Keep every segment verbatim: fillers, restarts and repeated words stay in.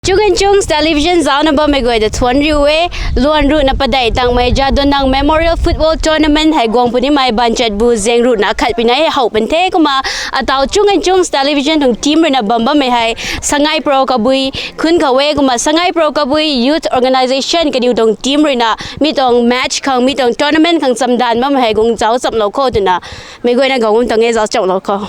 Chung and Chungs Television zauna bammei guay ta thuan riu e. Luan ruhna padeih tangmei Jadonang Memorial Football Tournament hei guang punimei banchat bu zeng ruhna khat pina e how pan the kumna atau Chung and Chungs Television tuang team ruina bam bammei hei Sangai Pro Kabui khun khou e kumna Sangai Pro Kabui Youth Organization kaniw tuang team ruina mi tuang match khang mi tuang tournament khang chamdan bammei hei guang zauc chamlou kho twna mei guayna guang bam tuang e zauc chamlou kho.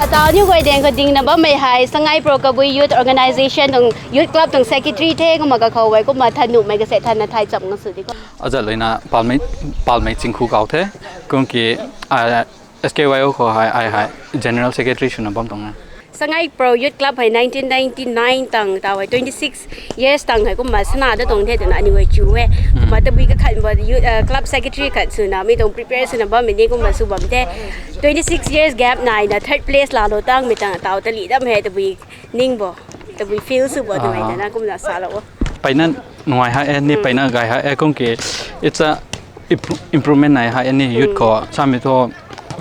Atau aniu guay daeng khou dingna bammei hei Sangai Pro Kabui Youth Organization tuang Youth Club tuang secretary the kumna kakhou e kumna thanumei kase thanna thay cham ngasw di kho. Azat leina palmei palmei chingkhu kau the. Kumki, ah, S K Y O khou hei ai hei general secretary swna bam tuang e. Sangai Pro Youth Club hei nineteen ninety-nine tang tau hei twenty-six years tang hei kumna sana da tuang the twna aniu guay chu e. Kumna tabui kakhan bo youth, uh, club secretary khat swna mi tuang prepare swna bammei ni kumna sw bam the. Twenty-six years gap naina third place laalou tangmei tang tau tali dam hei tabui ning bo, tabui feel sw bo twmei tana kumna salou o. Peyna nungai hei e ni peyna gay hei e kumki it's a imp- improvement nai hei e ni youth khou samei thu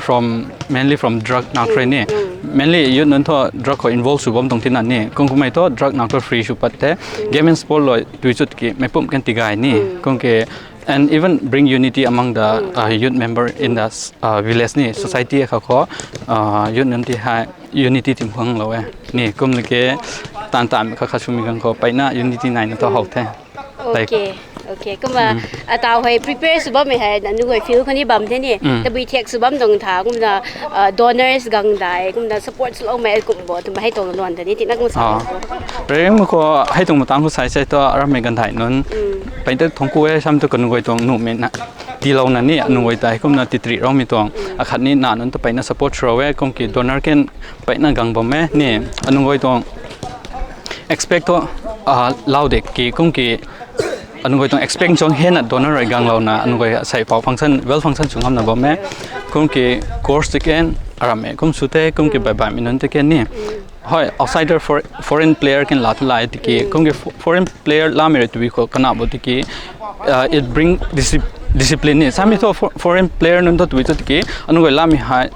from mainly from drug nak rui ni mainly youth nunc thu drug khou involve sw bam tuang tina ni kum kummei thu drug nak thu free sw pat the game and sport loi tui chut ki mei pumh kan tigay ni kumki and even bring unity among the uh, youth member in the uh, village ni society kha khou uh, youth nunc ti hei unity tim khanglou e ni kum lake tan tan kha kha swmei gang khou peyna unity naina thu how the. Okay, okay. Kumna atau hei prepare sw bammei hei nanu guay field khou ni bam the ni. Tabui thiak sw bam tuang tha kumna uh, donors gang dai kumna support swloumei kum bo twmei hei tuang luan ta ni tina kum sa. Prepare khou hei tuang matang khou sai sai thu arammei ganthai nunc peyna thungku e sam thu kanu guay tuang nuhmei na tiilouna ni anu guay ta hei kumna titri roumei tuang akhat ni na nunc ta peyna support sw rou e kumki donor kan peyna gang bam e ni anu guay tuang expect thu uh, lau de ki kumki anu guay tuang expect chang hena donor rui ganglouna anu guay sei pau function well function sw ngamna bam e kumki course tiken aram e kum sw the kumki bai baimei nunc tiken ni hoi outsider for foreign player kan la thu lai tiki kumki fo- foreign player lamei rui tui khou kana bo tiki uh, it bring discip- discipline ni samei thu fo- foreign player nunc thu tui thu tiki anu guay lamei hei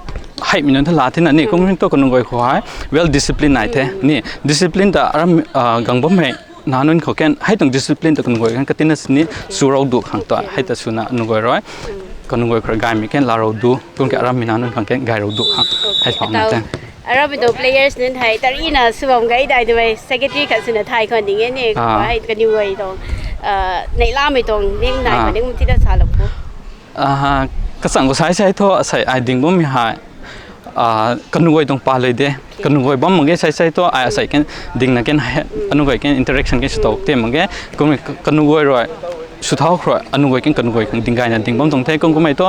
heimei nunc thu la thina ni kumki thu kanu guay khou hei well discipline nai the ni discipline ta aram uh, gang bammei na nunc khou kan hei tuang discipline ta kanu guay kan katina sini sw rou du khang ta hei ta swna anu guay rui kanu guay khou gaymei kan la rou du kumki arammei na nunc khang kan gay rou du khang hei pang na te. Arammei tuang players nunc hei tarina sw bam gay dai twmei secretary khat swna thay khwan ding e ni hei kaniw guay tuang uh, neihlamei tuang ning nai khwan ding ti ta salou kho. Kachang khou sai sai thu asei ai ding bammei hei kanu guay tuang pa lei de kanu guay bam mak ge sai sai thu ai asei kan dingna kan anu guay kan interaction kan sw tou te mak ge kum kanu guay rui sw thau khou rui anu guay kan kanu guay kan ding gayna ding bam tuang the kum kummei thu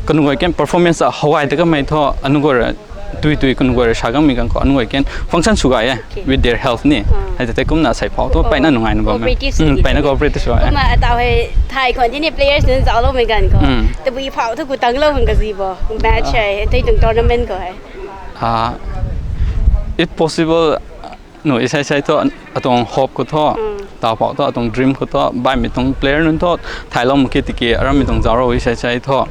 kanu guay kan performance a how ai ta kamei thu anu guay rui tui tui kanu guay rui sa gangmei gang khou anu guay kan function sw gay e with their help ni hei ta te kumna asei phau thu peyna nungaina bam e peyna cooperate sw e. Kumna atau hei thay khwan thini players nunc zaucloumei ganv khou tabui phau thu ku tanglou khang kazi bo match hei tei tuang tournament khou hei if possible, nu isai sai thu atuang hope khou thu, ta phou thu atuang dream khou thu baihmei tuang player nunc thu thailou mak ki tiki arammei tuang zauc rou isai sai thu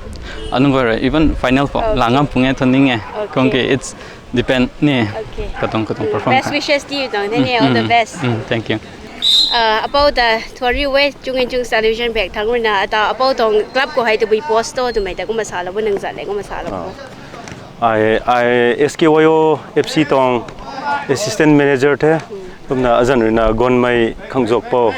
anunc guay rui even final phou la ngam pung e thu ning e. Kung ki it's depend ni katuang katuang perform. Best wishes to you tuang the ni, all the best. Thank you. Apou ta thuari e, Chung Yin Chung's Television bak thangc ruina ata apou tuang club khou hei tabui post to twmei ta kumna salou bo, nang zat le kumna salou bo. Ai, ai S K Y O F C tuang assistant manager the. Kumna azanc ruina Gonmei Khangzuakpou.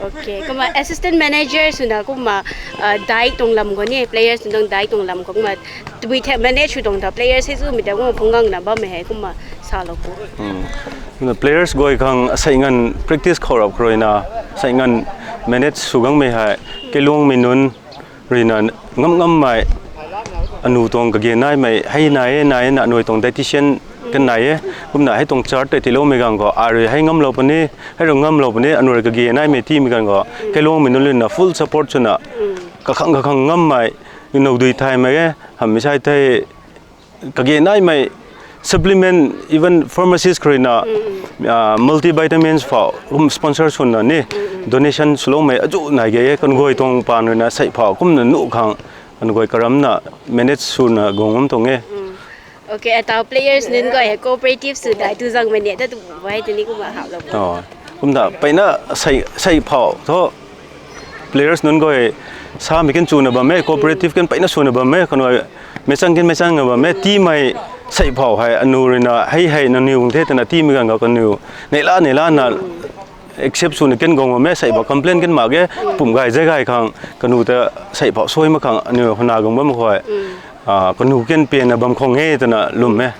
Okay, kumna assistant manager swna kumna, uh, daih tuang lam khou ni, players nunc tuang daih tuang lam khou kumna tabui the manage sw tuang ta players hei zumei ta kumna phungc gangna bammei hei kumna salou bo. Kumna players guay khang asei nganv practice khou rap khou ruina asei nganv manage sw gangmei hei kailuangmei nunc ruina ngam ngammei, anu tuang kage naimei hei nai e, nai e na, anui tuang dietitian kan nai e. Kumna hei tuang chart tei tiiloumei ganv khou ai rui hei ngamlou puni, hei rui ngamlou puni, anui rui kage naimei tiimei ganv khou kailuangmei nunc ruina full support swna kakhang kakhang ngammei nou dui thaymei e, hamhmei sai thei kage naimei supplement, even pharmacist khou ruina, uh, multivitamins phou kum sponsor swna ni donation swloumei azuh nai ge e. Kan guay tuang paan ruina sei phou kumna nuh khang kan guay karamna manage swna guang ngam tuang e. Okay, atau players nunc guay hei cooperative sw dai tu zangmei ni ta tu bai tini kumna haplou. Kumna peyna sei, sei phou thu players nunc guay samei kan chwna bam e, cooperative kan peyna swna bam e, kan meichang kan meichang na bam e, tiimei sei phou hei anu ruina hei hei nangniw guang the twna tiimei ganv khou kaniw neihla neihla na accept swna kan guang bam e, sei phou complain kan mak ge, pum gay zay gay khang kanu ta sei phou sui mak khang aniw hwna guang bam khou, ah, kanu kan pianna bam khang e twna lwm e.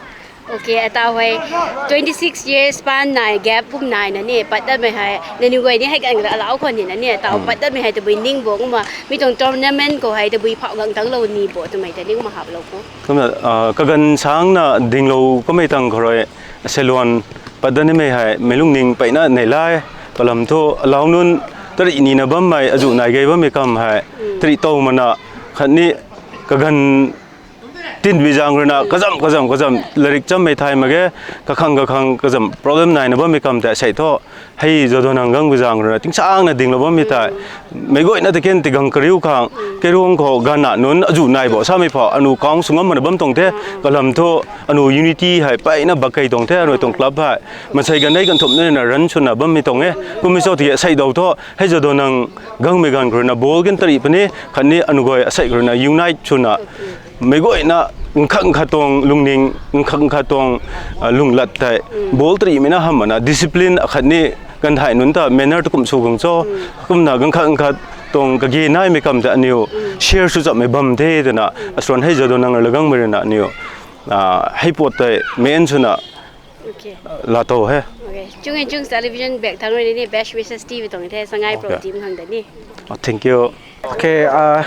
Okay, atau hei twenty six years pan nai gap kum naina ni pat datmei hei nangniw guay ni hei kan alau khwan nina ni atau pat datmei hei tabui ning bo kumna mi tuang tournament khou hei tabui phou gang tanglou ni bo twmei ta ni kumna haplou kho. Kumna, ah, kaganv sangna dinglou kamei tang khou rui, seluan pat dat nimei hei meic lungning peyna neihla e, kalam thu alau nunc tarih nina bammei azuh nai gei bammei kam hei tarih tow mana khatni kaganv tinbi zaeng ruina kazam kazam kazam lairik chammei thay mak ge, kakhang kakhang kazam problem naina bammei kam tei sei thu hei Jadonang gangbi zaeng ruina tingsangna dinglou bammei tei meic guayna ta kan tigang kariu khang kairuang khou ganvna nunc azuh nai bo samei phou anu kang sw ngam mana bam tuang the. Kalam thu anu unity hei peyna bak kei tuang the, anu tuang club hei maansei ganv nei ganv thumh nina run swna bammei tuang e. Kummei cho tiki sei daw thu hei Jadonang gangmei ganv khou ruina ball kan tarih puni khatni anu guay asei khou ruina unite swna meic guayna nkhang khat tuang lungning, nkhang khat tuang, ah, lunglat tei ball tarihmei na hamh mana discipline akhatni ganvthai nunc ta manner tu kum sw guang cho, kumna ganv khat nkhang khat tuang kage naimei kam tei aniw share sw chammei bam the twna asuan hei Jadonang la gangmei ruina aniw, ah, hei pat tei main swna Okay. Latow he. Okay. Chung Yin Chung's Television bak thangc rui ni best wishes ti bi tuang the, Sangai Pro team khang da ni. Oh, thank you. Okay, ah,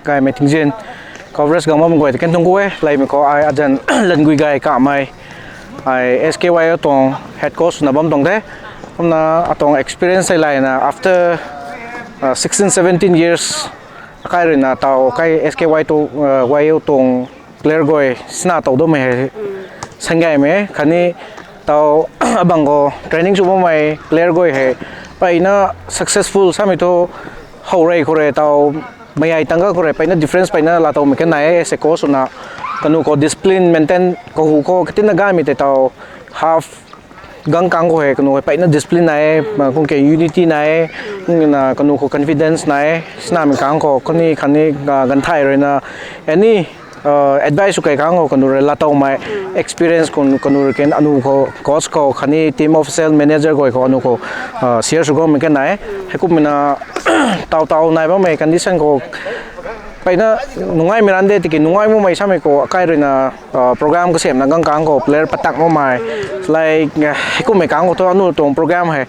gaymei tingzin coverage gang bam guay ta kan tuang ku e, laymei khou ai azanc Lungui Gay Kamei, ai S K Y O tuang head coach na bam tuang the. Kumna atuang experience hei layna after, ah, sixteen seventeen years akai ruina taw kai S K Y tu, ah, Y O tuang player guay sina tow daumei hei sangaymei khatni taw abang khou training sw bammei player guay hei peyna successful samei thu how rey khou rui taw mayai tangc ga khou rui peyna difference peyna laatowmei kan nai e, as a coach swna kanu khou discipline maintain kahu khou katinna gaymei tei taw half gang kang khou hei kanu hei peyna discipline nai e, ma, kum ke unity nai e, kumna kanu khou confidence nai e, sinamei kang khou khatni khatni, ah, ganvthai ruina any, ah, advice sw kai kang khou kanu rui laatowmei experience kun kanu rui kan anu khou coach khou khatni team official manager guay khou anu khou, ah, share sw gaymei kan nai e. Heikumna taw taw nai bammei condition khou peyna nungaimei ran de tiki nungai makmei samei khou akai ruina, ah, program kasamna gang kang khou player patak makmei, like, ah, heikummei kang khou thu anu tuang program hei,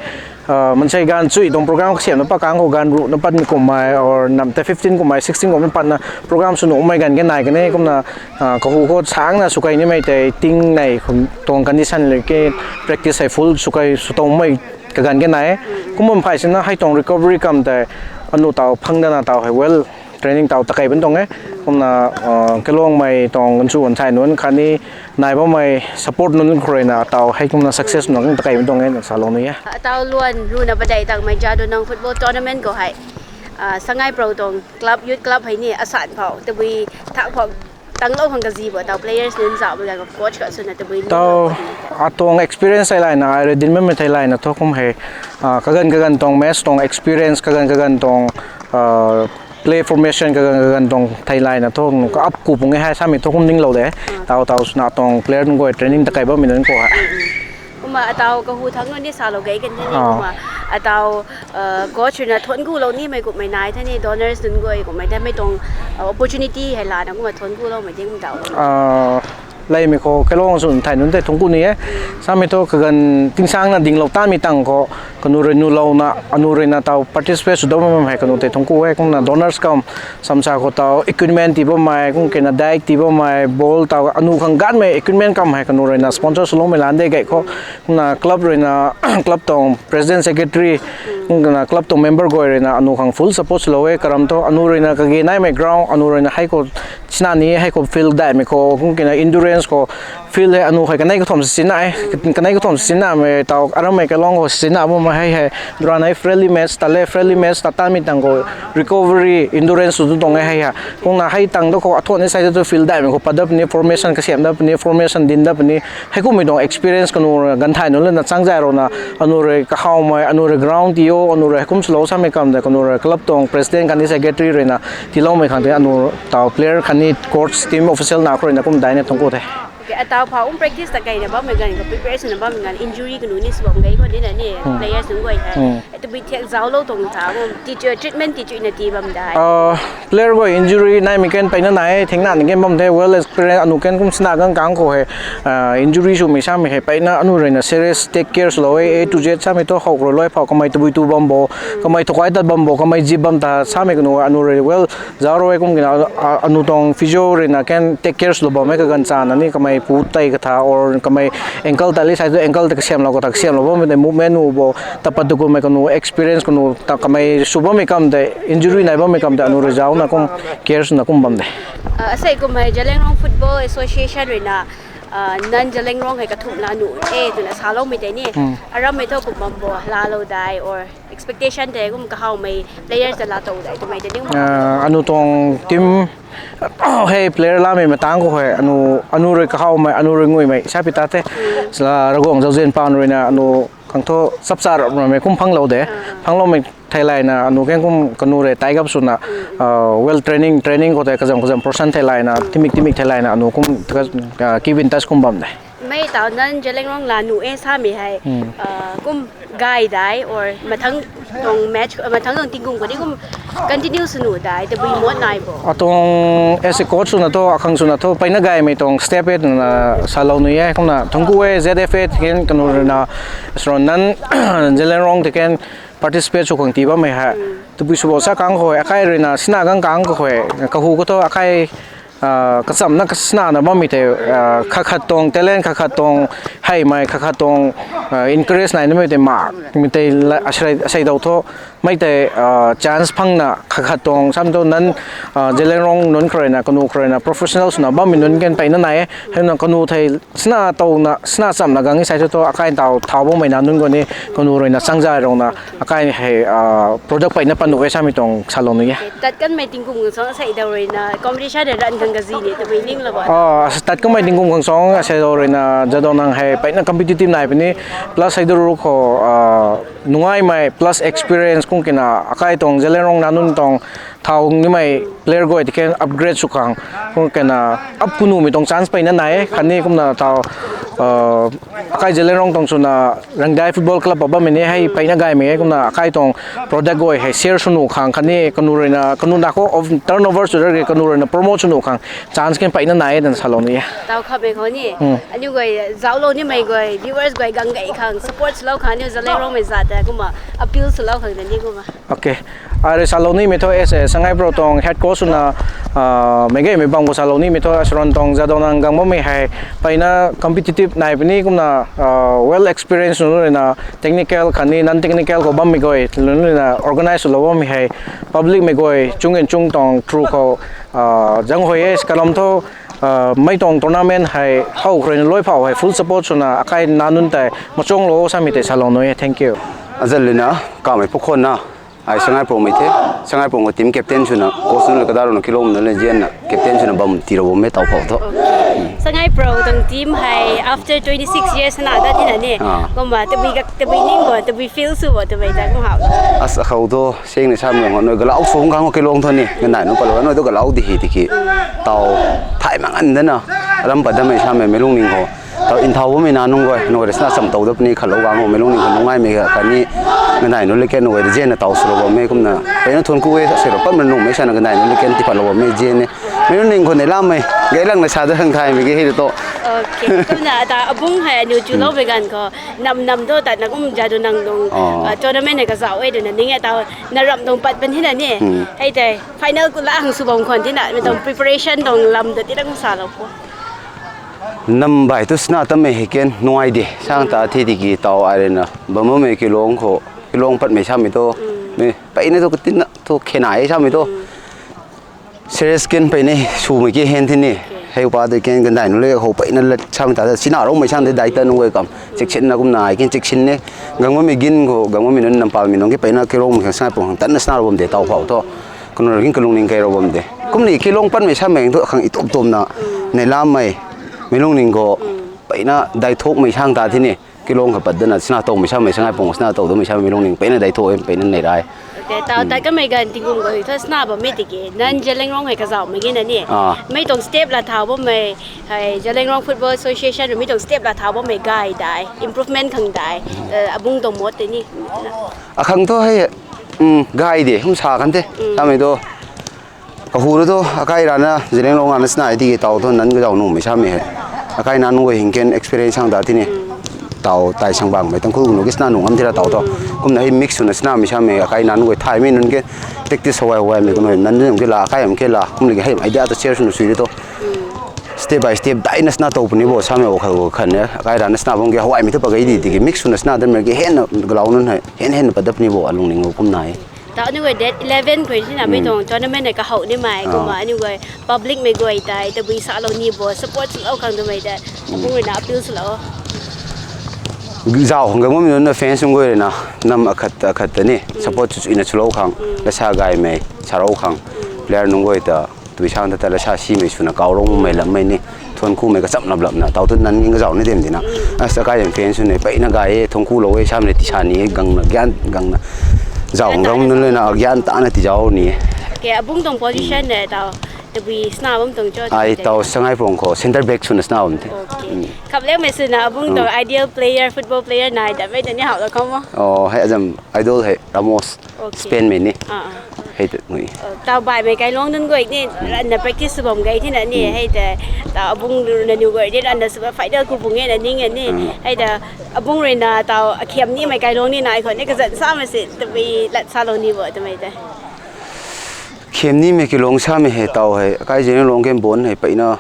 ah, maansei ganv chui tuang program kasamna pat kang khou ganv ruhna patmei kummei or namtei fifteen kummei sixteen kummei patna program sw nuhmei ganv ke nai kan e. Kumna, ah, kahu khou sangna sw kai nimei tei ting nei khou tuang condition le ke practice hei full sw kai sw towmei kaganv ke nai e. Kum bam phay sina hei tuang recovery kam tei anu taw phang dana taw hei well Training tau takei bun tuang e. Kumna, uh, Kelongmei tuang ganchu ganthai nunc khatni nai bammei support nunc khou ruina tau hei kumna success nunc takei bun tuang e na salou ni e. Atau luan runa padeih tangmei Jadonang football tournament khou hei, uh, Sangai Pro tuang club, youth club hei ni asan phou tabui thak phou tanglou khang kazi bo tau players nunc zauh bo ganv khou coach khat swna tabui tau atuang experience thei layna, ai rui dinc bammei thei layna thu kum hei, uh, kaganv kaganv tuang match tuang experience, kaganv kaganv tuang, uh, play formation, kaganv kaganv tuang thei layna thu ka ap ku pung e hei samei thu kum ninglou de. Tau tau swna tuang player nunc guay training takei bammei nunc khou hei. Kumna atau kahu thangc nunc ni salou gei kan the ni, kumna atau, uh, coach ruina thuanc kulou nimei kummei nai the ni, donors nunc guay kummei the mei tuang, uh, opportunity hei lana kumna thuanc kuloumei ding kum tau. Leimei khou Kelong sw thai nunc tei thuanc ku ni e. Samei thu kaganv tingsangna dinglou tanmei tang khou kanu rui nulouna, anu ruina tau participate sw dau bam hei kanu tei thuanc ku e. Kumna donors kam samsa khou tau equipment tii bammei, kum kena diet tii bammei, ball tau anu khang ganmei equipment kam hei kanu ruina sponsor swloumei lan de gay khou. Kumna club ruina, club tuang president, secretary, kumna club tuang member guay ruina anu khang full support swlou e. Karam thu anu ruina kage naimei ground, anu ruina hei khou sina ni, hei khou field daihmei khou, kum kena endurance khou field hei anu hei kanei kathumh sina e, kanei kathumh sinamei tau arammei Kelong khou sina bammei hei hei, duran hei friendly match ta le, friendly match ta tanmei tang khou recovery, endurance sw tu tuang e hei hei. Kumna hei tang tu khou athuan ni sai tu field daihmei khou pat dat puni, formation kasiam dat puni, formation dinc dat puni, heikummei tuang experience kanu ganthai nunc lana changzay rouna, anu rui kahawmei, anu rui ground tii o, anu rui heikum swlou samei kam de, kanu rui club tuang president khatni secretary ruina tiiloumei khang tei anu tau player khatni coach, team official na khou ruina kum daina thuanc ku the. Okay, atau phou um practice ta keina bammei ganv khou, preparation na bammei ganv injury kanu ni sw bam gei khou nina ni players nunc guay hei tabui thiak zauclou tuang tha, teacher treatment tii chuina tii bam dai. Player guay injury naimei kan peyna nai e, thingna ni kan bam the, well experience anu kan kum sina gang kang khou hei, uh, injury swmei samei hei peyna anu ruina serious take care swlou e, A to Z samei thu howk rui loi phou kamei tabui tu bam bo, kamei thukai tat bam bo, kamei zip bam ta samei kanu anu rui well zauc rui kum kena, uh, anu tuang physio ruina kan take care swlou bam e kaganv chana ni kamei pu tei katha or kamei ankle ta li sai tu ankle ta kasiamlou katha kasiamlou bammei tei movement nu bo, tapat tu kummei kanu experience kanu ta kamei sw bammei kam tei injury nai bammei kam tei anu rui zaucna kum care swna kum bam de. Asei kummei Zeliangrong Football Association ruina, uh, nang Zeliangrong hei kathumh la nuh e twna saloumei tei ni, arammei thu kum bam bo laalou dai or expectation tei kum kahawmei players ta laa tow dai twmei tei ni kum, uh, anu tuang team hei player lamei matang khou hei anu, anu rui kahawmei, anu rui nguimei sa pi ta the. Sala Ravguangc Zauzian Paan ruina anu khang thu chapcha rapmei kum phanglou de, phangloumei thei layna anu kan kum kanu rui taigap swna, uh, well training, training khou tei kazam kazam person thei layna, timik timik thei layna anu kum, uh, keep in touch kum bam de. Mei tau nang Zeliangrong la nuh e samei hei, uh, kum gay dai or mathang tuang match, uh, mathang tuang tingkum khou ni kum continue sw nuh dai tabui mot nai bo? Atuang as a coach swna thu, akhang swna thu peyna gaymei tuang step e twna salou ni e. Kumna thuanc ku e Z F A tei kan kanu ruina, sro nang Zeliangrong tei kan participate sw khang tii bammei hei tabui sw bo sa kang khou hei akai ruina sina gang kang khou hei kahu khou thu akai, uh, kachamna kasinana bammei tei, uh, khat khat tuang talent, khat khat tuang heimei, khat khat tuang, uh, encourage nai namei tei mak mi tei la, asei, asei dau thu mei tei, uh, chance phangna khat khat tuang sam thu nang, uh, Zeliangrong nunc khou ruina, kanu khou ruina professional swna bammei nunc kan peyna nai e. Heina kanu thei sina towna, sina chamna gang e sai thu thu akai tau thau bammei na nunc khou ni kanu ruina changzay rouna akai hei, uh, product peyna pan nuh e samei tuang salou ni e. Tat kanmei tingkum khang suang asei dau ruina competition hei ran khang kazi ni tabui ninglou bo? Uh, tat kanmei tingkum khang suang asei dau ruina Jadonang hei peyna competitive nai puni, plus hei duru khou, uh, nungaimei plus experience kum kena akai tuang Zeliangrong na nunc tuang thau nimei player guay tei kan upgrade sw khang kum kena up kunumei tuang chance peyna nai e. Khatni kumna thau, uh, akai Zeliangrong tuang swna Rangdai Football Club bammei ni hei peyna gaymei e. Kumna akai tuang product guay hei share sw nuh khang khatni kanu ruina, kanu na khou turnover sw rage kanu ruina promote sw nuh khang chance kan peyna nai e twna salou ni e. Tau khamei khou ni, aniu guay zauclou nimei guay, viewers guay gang gay khang support swlou khang aniu Zeliangrongmei zat ta kumna appeal swlou khang ta ni kumna. Okay. Ai rui salou nimei thu as a Sangai Pro tuang head coach swna, ah, meic gaymei bam khou salou nimei thu, asuran tuang Jadonang gang bammei hei, mpeyna competitive nai puni kumna, ah, well experience nunc ruina technical khatni non-technical khou bammei guay nunc ruina organize swlou bammei hei, public mei guay chung and chung tuang through khou, ah, zang hui e, kalam thu, ah, mei tuang tournament hei how khruina loi phau hei full support swna akai na nunc tei machunglou samei tei salou nui e. Thank you. Azat lina, kamei pukhon na, ai Sangai Pro mei the. Sangai Pro team captain swna, coach nunc le kadar runa kilom na le zianna, captain swna bam tirou bam e taw phau tho. Sangai Pro tuang team hei after twenty six years na da tina ni. Ah. Kumna tabui gak, tabui ning bo, tabui feel sw bo, tabui da kum hau. As akhou tho, seng ni sam nung noi galau sung kang kilong tho ni. Ganai nunc palo noi tho galau di hi tiki. Taw thay mang an dana. Ram pat damei samei mei lungning khou. Taw in thau bammei na nunc guay, nunc guay rui sna cham tow dat puni khalou gang ho, mei lungning khou nungaimei khatni, nganai nunc le ken nunc guay rui zianna taw swlou bammei kumna. Mpeyna thuanc ku e, sa sero pat ma nunc mei sana nganai nunc le ken tipatlou bammei zian e. Mei lungning khou nei lammei, gay langna sa da khang thaymei ge hei tho. Okay. Kumna ta abung hei aniw chuloumei ganv khou, nam nam tho ta na kum Jadonang tuang, ah, tournament hei kazauh e twna ning e taw, na ram tuang pat pan hina ni. Hei tei, final ku la hang sw bam khwan tina, mei tuang preparation tuang lam ta tina kum salou kho. Nam bai tu sna tamei hei ken nungai de, sang ta the tiki taw ai rui na, bam bammei kilong khou, kilong patmei samei tho, mei, mpeyna thu katina, thu khenai samei tho. Serious ken mpeyna swmei ke hen the ni, hei upa de ken gandai nunc le khou mpeyna lat samei ta, sina roumei sang de dai ta nunc guay kam, chiksinna kumna ai ken chiksin e, gang bammei gin khou, gang bammei nunc nampalmei nunc ke mpeyna kilongmei khang Sangai Pro khang tanna sna rou bam de taw phau tho. Kanu rui kin kalungning kei rou bam de. Kumni kilong patmei samei thu khang itop topna, nei lammei, mei lungning khou, mpeyna dai thukmei sang ta the ni. Kilong kha pat dana sna towmei samei, Sangai Pro sna tow damei samei lungning mpeyna dai thu e, mpeyna nei rai. Okay, taw tat kamei ganv tingkum khou thu sna bammei tiki, nang Zeliangrong hei kazauhmei gina ni. Ah. Mei tuang step la thau bammei, hei Zeliangrong Football Association rui mei tuang step la thau bammei gay dai, improvement khang dai, eh, abung tuang mot tei ni. Akhang thu hei, gay de, kum sa kan the, samei thu. Kahu rui thu, akai rana, Zeliangrong rana sna e tiki taw thu, nang kazauh nuhmei samei hei. Akai nunc guay hing ken experience sang ta the ni. Taw tai sang bangmei, Tangkhul nu ki sna nuh ngam thei ra taw thu. Kumna hei mix swna snamei samei, akai nunc guay thaymei nunc ke practice howai howaimei kanu, nang nunc ke la, akai am ke la, kumna ki hei idea ta share swna sui de tho. Step by step daina sna tow puni bo samei o kha khan e, akai rana sna bam ke howaimei thu pakai di tiki mix swna sna damei ki henna galau nunc hei, hen henna pat dat puni bo alungning o kumna e. Taw aniu guay date eleven khou sinamei tuang tournament hei kahow nimei, kumna aniu guay public mei guay tei tabui salou ni bo, support swlou khang twmei ta, abung rui na appeal swlou. Zauh khang gang bammei nunc na fans nunc guay rui na, nam akhat akhat ta ni, support chuina swlou khang, lasa gaymei, sarou khang, player nunc guay ta, tui sang ta ta lasa simei swna kaw rongmei lammei ni, thuanc kumei kacham lap lapna, taw tu nang ning kazauh ni dem dina. As akai fans sw ni, mpeyna gay e, thuanc kulou e, samei ti sa ni, gangna, gyan, gangna. Zauh gang nunc le na, gyan tana tizauh ni. Okay, abung tuang position de taw, tabui sna bam tuang cho? Ai taw Sangai Pro khou, center back swna sna bam the. Okay. Khaplengmei swna abung tuang ideal player, football player nai, tatmei ta ni howlou khou mo? Oh, hei azam idol hei Ramos, Spain mei ni. Hei ta ngui. Taw baihmei kailuang nunc guay ni, ranna practice sw bam gay thina ni, hei ta, taw abung nanu guay ni, ranna sw final khou bung e na ning e ni, hei ta, abung rui na taw akhiam nimei kailuang ni nai khou ni kazanc samei si, tabui lat salou ni bo twmei ta. Khiam nimei kilong samei hei taw hei, akai Zeliangrong ken bon hei mpeyna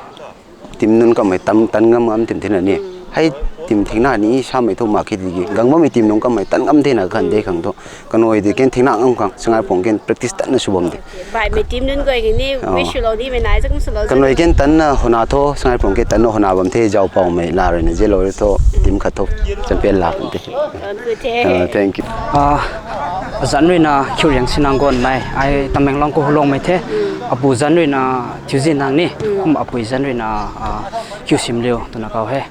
team nunc kamei tan ngam ngam tim thina ni. Hei team thingna ni samei thu mak ki tiki, gang bammei team nunc kamei tan ngam thina khan de khang thu. Kanu di ken thingna ngam khang, Sangai Pro ken practice tanna sw bam de. Baihmei team nunc guay ni wish swlou nimei nai, kum swlou. Kanu ken tanna hona tho, Sangai Pro ken tanna hona bam the, zauh paumei la rui na zelou tho, team khat tho, champion la bam the. Thank you. Azan rui na Khiuriang Sinang Gonmei, ai Tamenglong khou Hulongmei the, apu zan rui na Thiuzinang ni, kum apui zan rui na Khiusimliu twna kaw he.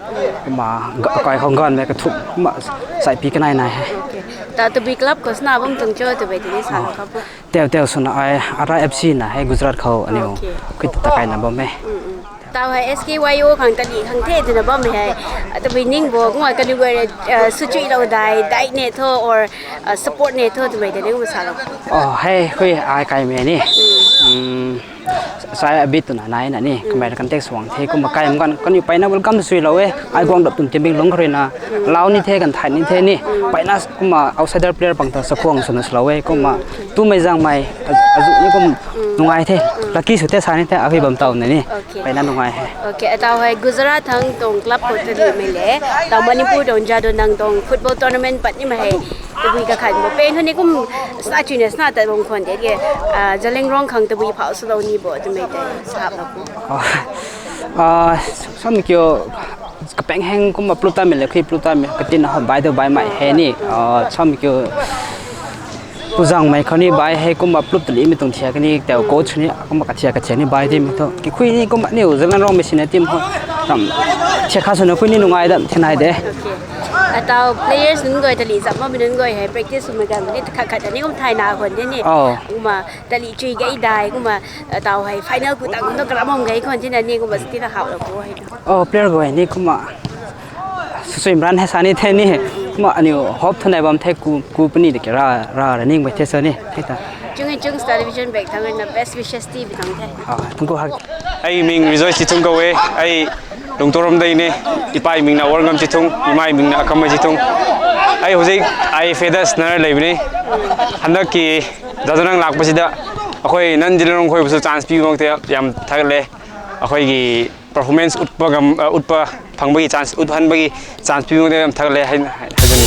Kumna akai khou Gonmei kathumh, kumna saipi kanei nai he. Taw tabui club khou sna bam tuang cho twmei tini salou kha pu. Teu teu swna ai Ara FC na hei Gujarat khou aniu. Khui ta kaina bam e. Taw hei S K Y O khang tali khang the twna bammei hei, tabui ning bo, kumna kaniw guay rui swchuilou dai, dai ne tho or support ne tho twmei ta ni kum salou. Oh, hei khui ai kaimei ni. Sai abit twna nai na ni, kamei contact suang the, kumna kai am kan, kan yu paina welcome sui lou e, ai guang dap tum timbing lung kharina, lau ni the, kan thai ni the ni, paina kumna outsider player pang ta sakuang swna swlou e, kumna tumei zangmei, azu ni kum nungai the, lucky sw the sa ni the, ahui bam taw na ni, paina nungai he. Okay, atau hei Gujarat thang tuang club khou tali mei le, tau Manipur tuang Jadonang tuang football tournament pat ni mei hei, tabui kakhat bo pen hou ni kum sna chuina sna ta bang khwan de ke, ah, Zeliangrong khang tabui phau swlou ni bo twmei tei sap lou pu. Ah, sam kiu kapeng heng kumna plup ta mei le khui plup ta mei katin hou bai tu bai mai he ni. Ah, sam kiu puzangmei khou ni bai hei kumna plup tali mei tuang thiak ni tau coach ni kumna kathiak kathiak ni bai ti mei thu. Kikhui ni kumna niu Zeliangrong mei sina team hou ram thiak kha swna khui ni nungai dam thiak nai de. Okay. Atau players nunc guay tali zam bammei nunc guay hei practice swmei ganv ni khat khat ni kum thayna khwan de ni. Oh. Kumna tali chui gay dai kumna atau hei final ku tang kumna kalam bam gay khwan tina ni kumna tina hau lou pu hei. Oh, player guay ni kumna Swswim ran hei sa ni the ni, kumna aniu hope thanei bam the ku, ku puni de ke ra, ra, ra ning bai the sa ni, the ta. Chung e Chungs Television bek thang na best wishes ti bi thang the. Ah, thangku hak. Ai ming Rejoice Tithung kau e, ai Lungtoram dei ne, ipai ming na Warngam Tithung, imai ming na Akamai Tithung. Ai huzik, ai fedas na lei bini. Handak ki, Jadonang lak pasida, akhoi nan Zeliangrong khoi basu chance pi bang te yam thak le. Akhoi ki performance utpa gam, uh, utpa phang bagi chance, ut han bagi chance pi bang te yam thak le hai, hai, hai.